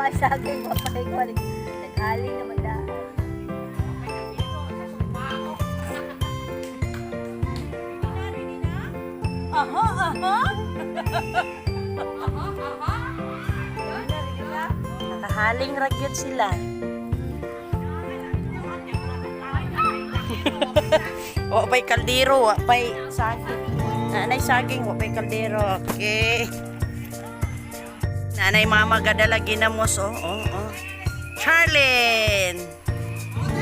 Naay saging, mapay ko. Naghaling naman daan. Aha, aha. Nakahaling ra gyud sila. Wa pa'y kaldero, wa pa'y saging. Nanay saging, wa pa'y kaldero. Okay. Nanay mama gadala ginamos, oh. Charlene!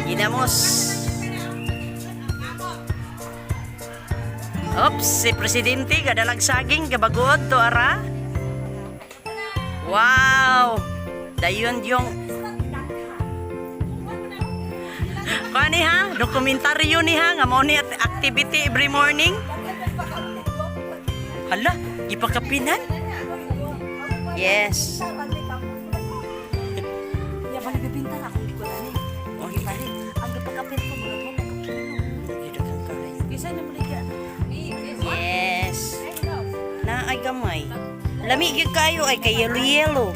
Ginamos. Oops, si Presidente gadalag saging gabagood to ara. Wow! Dayon yung Kani ha, dokumentaryo ni ha, nga mao ni at activity every morning. Hala, gipakapinan? Yes. Ya, balik bibinta na akong ko na ni. Oh, Balik. Ang gipakapin ko murag mo magkakilo. Isa na balik. Yes. Na ay gamay. Lami gyud kayo ay kay yelo yelo.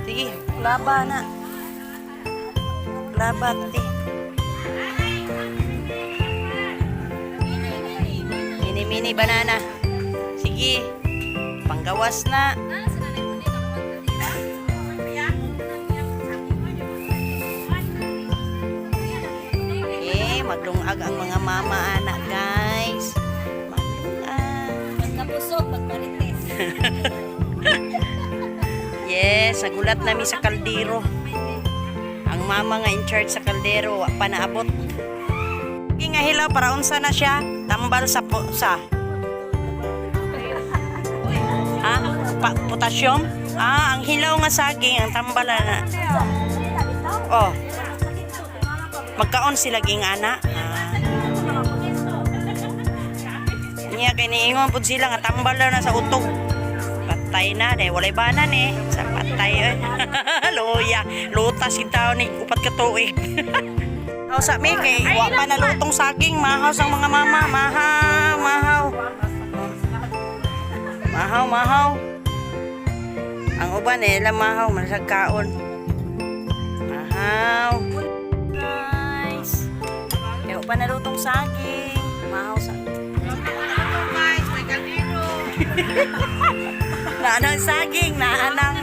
Sige, laba na. Laba te. Mini mini banana. Sige. Panggawas na. Okay, maglungag ang mga mama anak, guys. Maglungag. Magkapusog, magmarites. Yes, nagulat nami sa kaldero. Ang mama nga in charge sa kaldero, wa pa naabot. Sige nga hilaw para unsa na siya? Tambal sa sa. Ah, pa, potassium? Ah, ang hilaw nga saging, ang tambal na. Oh. Magkaon sila ging ana. Ah. Niya kay niingon pud sila nga tambal na sa utog. Patay na dahil walay banan eh. Sa patay eh. Luya, lutas gid taon ni 4 ka tuig. Haw sa mi kay wa pa nalutong saging, mahaw sang mga mama, mahaw, mahaw. Mahaw, mahaw. Ang uban eh, ilang mahaw, malasag kaon. Mahaw. Guys. Kaya pa nalutong saging. Mahaw sa Guys, may kaldero. Naanang saging, naanang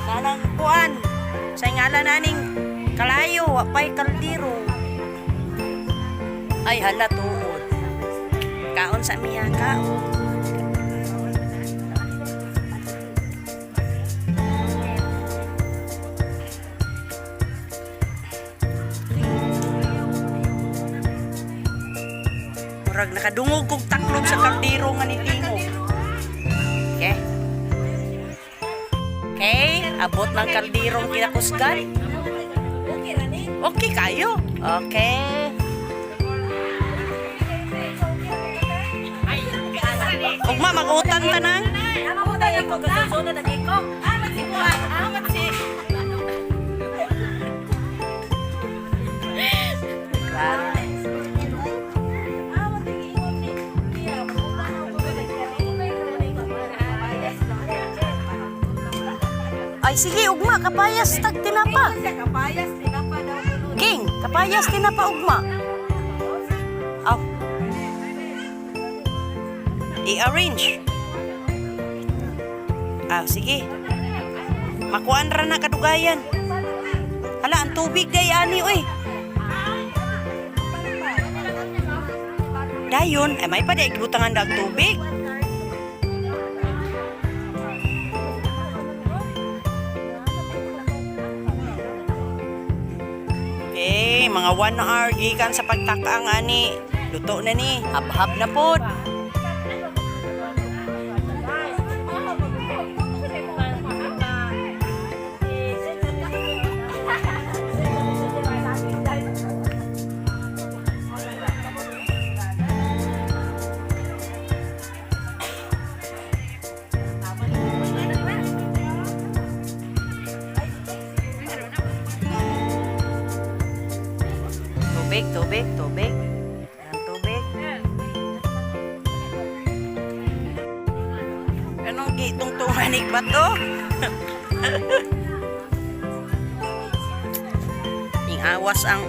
naanang kuan. Sa ingala naning kalayo, wa pa'y kaldero. Ay hala tuod. Kaon sa miya kaon. Murag nakadungog kog taklob sa kaldero nga nitingog. Okay. Okay, abot ng kaldirong kinakusgan. Okay kayo. Okay. Ugma mag-utan ta nang. Namatay ako kasunod na ko. Amat si Buwan, amat si. Klaro. Ay sige, ugma kapayas tag tinapa. Kapayas, tinapa daw. King, kapayas tinapa ugma. Aw. I-arrange. Ah, sige. Makuan ra na kadugayan. Hala, ang tubig day ani oy. Dayon, ay may pa day gibutangan dag tubig. Okay, mga 1 hour gikan sa pagtakaang ani. Luto na ni, habhab na pod. Tubig, tubig, tubig. Ang tubig. Anong gitungtungan ni bato? Ing awas ang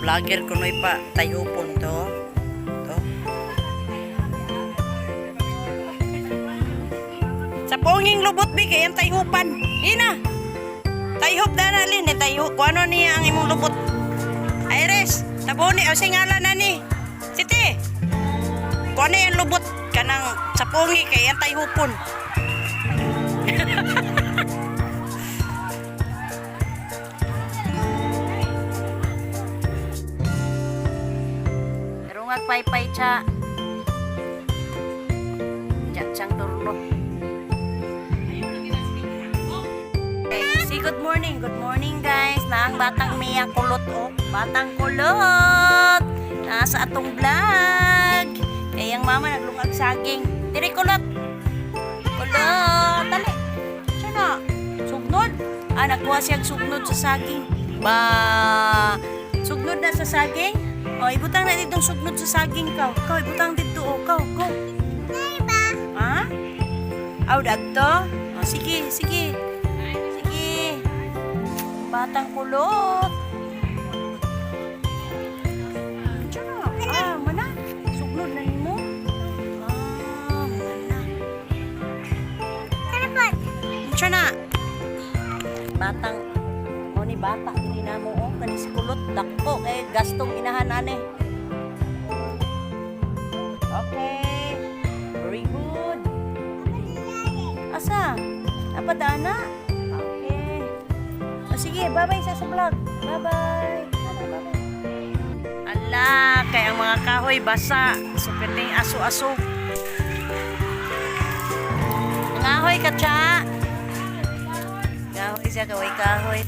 vlogger kunoy pa tayupon to. To. Sa ponging lubot bi kay ang tayhupan. Ina. Tayhop na lin, eh, tayhop. Kuano niya ang imong lubot? Iris, taboni o singala na ni. Siti. Kuano ang lubot kanang sa pongi kay ang tayhupon. Rungag paypay cha. Cha chang turno. Okay, say good morning. Good morning, guys. Na ang batang Mia kulot oh. Batang kulot. Nasa atong vlog. Kay ang mama naglungag saging. Diri kulot. Kulot. Dali. Siya na. Sugnod. Ah, nagkuha siya og sugnod sa saging. Ba. Sugnod na sa saging. Oh, ibutang na ditong sugnod sa saging kaw. Kaw, ibutang dito oh. Kaw, go. Ha? Aw, dagto? Oh, sige, sige. Sige. Batang kulot. Tiyan na. Ah, mana. Sugnod na nimo. Ah, mana. Tiyan na. Batang mo ni bata dili na mo oh kani si kulot dako kay gastong inahan ane. Okay. Very good. Asa? Apadana? Okay. O sige, bye-bye sa vlog. Bye-bye. Bye-bye. Ala, kay ang mga kahoy basa. So, piting aso-aso. Nangahoy ka, cha. Kahoy siya, kaway kahoy.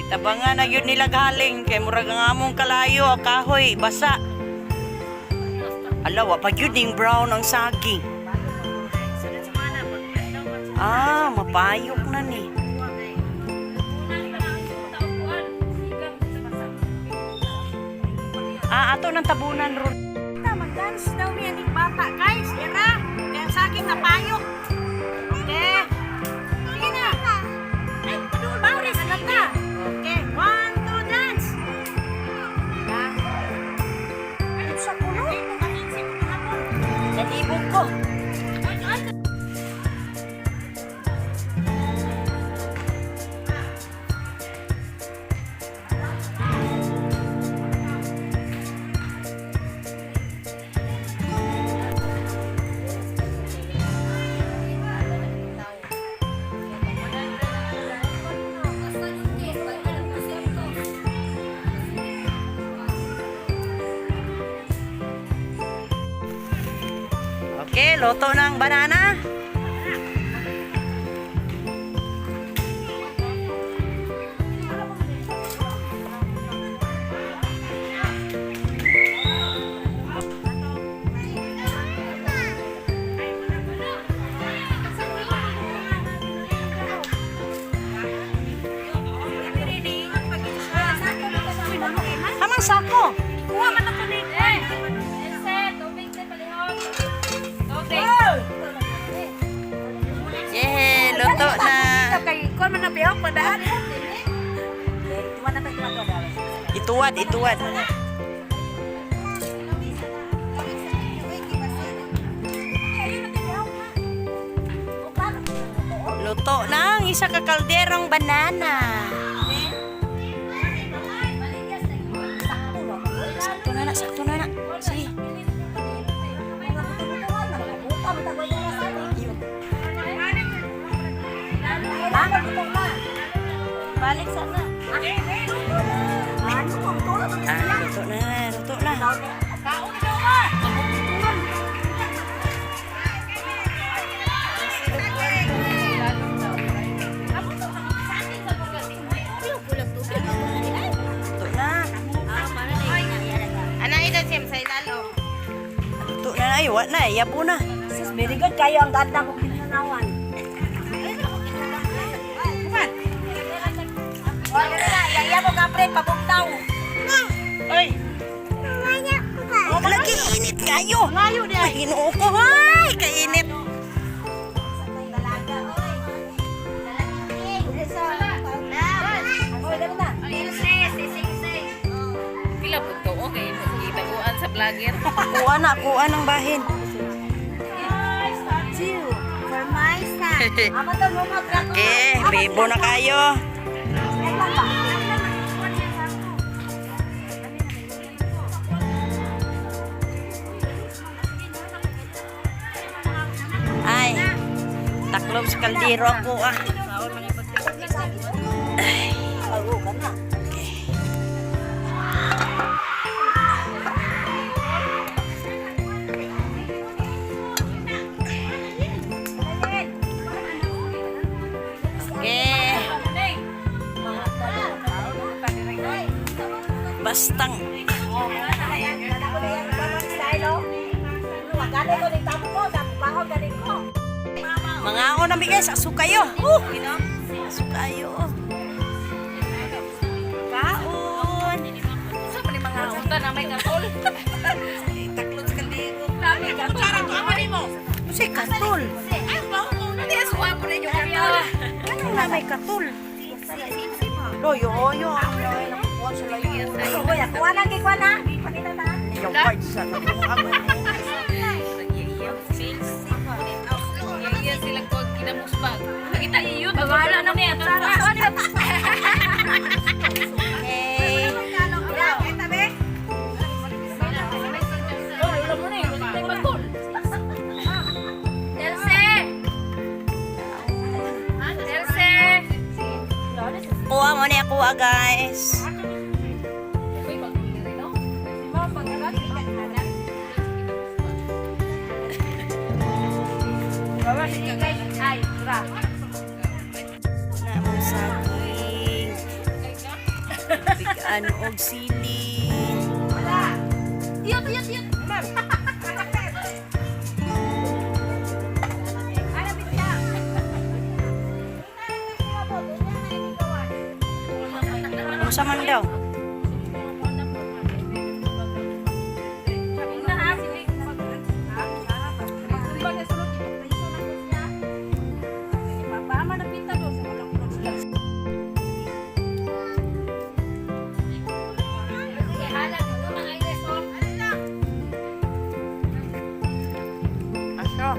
Itabangan na yun nila galing kay murag ang among kalayo ang kahoy basa. Ala, wa pa yun ding brown ang saging. Ah, mapayok na ni. Ah, ato ng tabunan ron. Mag-dance daw mi aning bata, guys. Ira, kaya ang saging napayok. Okay. Sige na. Ay, Paris, anak na. Okay, one, two, dance. Sa kulo. Nalibog ko. Okay, luto ng banana. Hamang sako. Kuha man ako ni. Elsa, tubig sa palihog. Tubig. Yeah, luto na. Kay kuan man na bihok padaan. Ituwad, ituwad. Luto na ang isa ka kalderong banana. Sakto na na, sakto na na. Sige. Balik sana. Ah, luto na, luto na. na, yabo na. Sis, very good kayo ang ganda ko kinanawan. Wala na, yaya mo kapre, pabugtaw. Ay. Lagi init kayo. Ay, Ginoo ko. Ay, kainit. Dalaga, oy. Oy, dali na. Pila po to, okay. Gitaguan sa vlogger. Kuha na, kuha ng bahin. Two, for my son. Ama to, mama, trako. Okay, bibo na kayo. Ay, taklob sa kaldero ako ah. Oo, ka na. Okay. Bastang. Mga ako na guys, aso kayo. Aso kayo. Kaon. Sa man mga unta na may katol. Taklob sa kaldero. Dami katol. Kasi katol. Hindi asuwa po ninyo katol. Ano na may katol? Loyo, oyo. Ang layo nakukuha sa layo. Kuha na, kuha na. Pakita na. Yung card sa nakuha ko. Iya sila ko kinamusbag. Nakita iyo, wala na niya. Okay. Else! Else! Kuha mo niya, kuha guys. Ay, ra. Na mong saging. Bigaan og sili. Tiyot, tiyot, tiyot. Unsa man daw? Aso.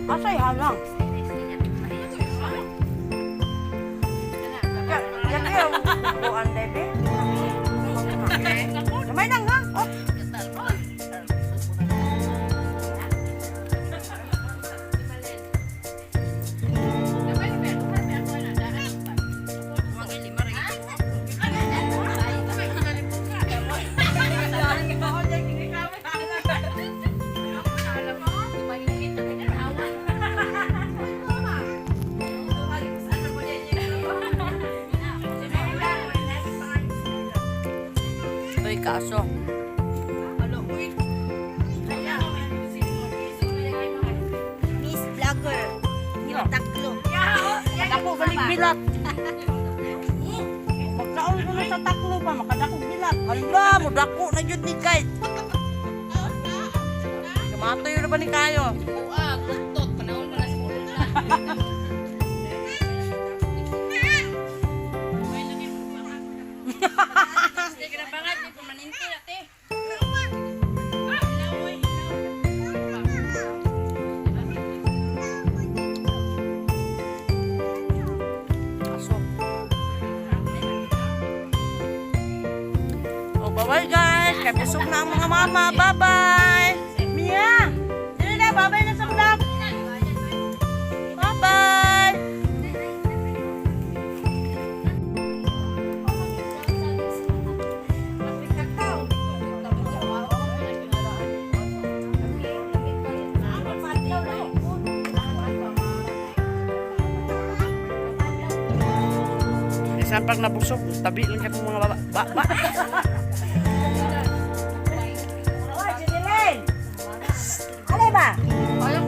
Asay halang. Ya, ya buan bebe. Gamay lang ha. Oh. Uy, kaso. Miss Vlogger. Yung taklo. Dako galing bilat. Pagkaon ko na sa taklo pa, makadako bilat. Hala, mo dako na jud ni kay. Kamatoy na ba ni kayo? Ah, kuntot. Panahon pa na sa kulong. Aso. Oh, bye-bye guys. Kay busog na ang mga mama. Bye-bye. Mia. Dili na, bye-bye na sa vlog. Bye-bye. Bisan pag nabusog, tabi lang katong mga baba. Ba, ba. Oy, Jeneline! Alay ba? Ayaw.